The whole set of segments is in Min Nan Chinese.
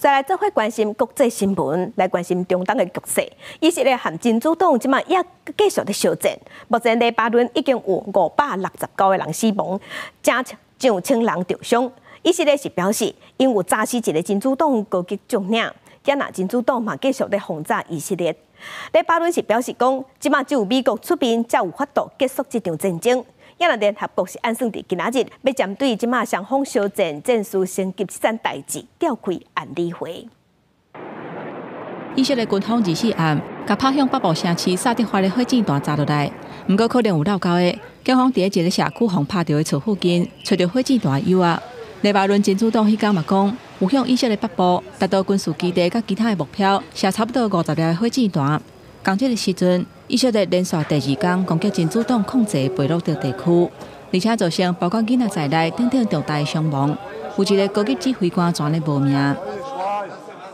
再來做伙關心國際新聞，來關心中東的局勢。以色列和真主黨這馬也繼續咧相戰，目前黎巴嫩已經有569個人死亡，成上千人受傷。以色列是表示，𪜶有炸死一个真主黨高級將領，也若真主黨嘛繼續咧轟炸以色列。黎巴嫩是表示講，這馬只有美國出面才有法度結束這場戰爭。也若聯合國是按算佇今仔日欲針對這馬雙方相戰戰事升級這件代誌召開安理會。以色列軍方24暗，共拍向北部城市薩德法的火箭彈砸落來，毋過可能有落勾的。警方佇一个社區予拍著的厝附近，揣著火箭彈的藥啊。黎巴嫩真主黨彼工嘛講，有向以色列北部達到軍事基地佮其他的目標，射差不多50粒的火箭彈。仝這个時陣，以色列連續第二工攻擊真主黨控制的貝魯特地區，而且造成包括囡仔在內等等重大的傷亡。有一个高級指揮官全咧無命。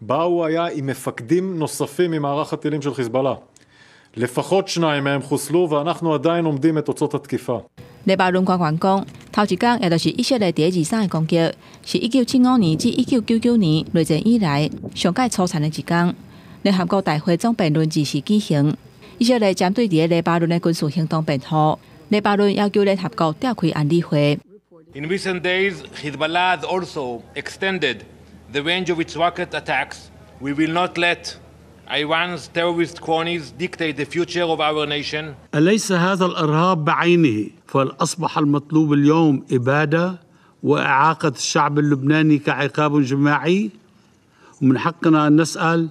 בה הוא היה עם מפקדים נוספים ממערך הטילים של חיזבאללה. לפחות שניים מהם חוסלו ואנחנו עדיין אומדים את תוצאות התקיפה. 黎巴嫩官員講，頭一工也就是以色列佇23的攻擊，是1975年至1999年內戰以來上蓋粗殘的一工。聯合國大會總辯論24舉行，以色列針對佇黎巴嫩的軍事行動辯護，黎巴嫩要求聯合國召開安理會。 In recent days, Hezbollah has also extended the range of its rocket attacks. We will not let Iran's terrorist cronies dictate the future of our nation. أليس هذا الإرهاب بعينه؟ فهل أصبح المطلوب اليوم إبادة وإعاقة الشعب اللبناني كعقاب جماعي؟ ومن حقنا أن نسأل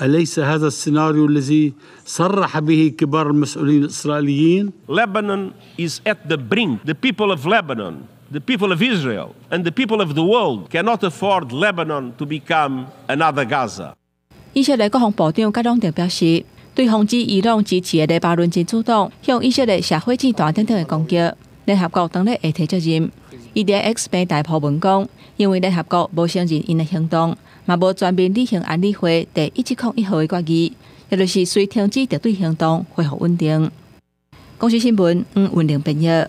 أليس هذا السيناريو الذي صرح به كبار المسؤولين الإسرائيليين؟ Lebanon is at the brink. The people of Lebanon, the people of Israel, and the people of the world cannot afford Lebanon to become another Gaza. 以色列國防部長蓋朗特表示，對防止伊朗支持的黎巴嫩真主黨向以色列射火箭彈等等的攻擊，聯合國當然會提責任。伊佇 X 平台鋪文講，因為聯合國無承認𪜶的行動，嘛無全面履行安理會第1701號的決議，也就是須停止敵對行動，恢復穩定。公視新聞黃雲玲編譯。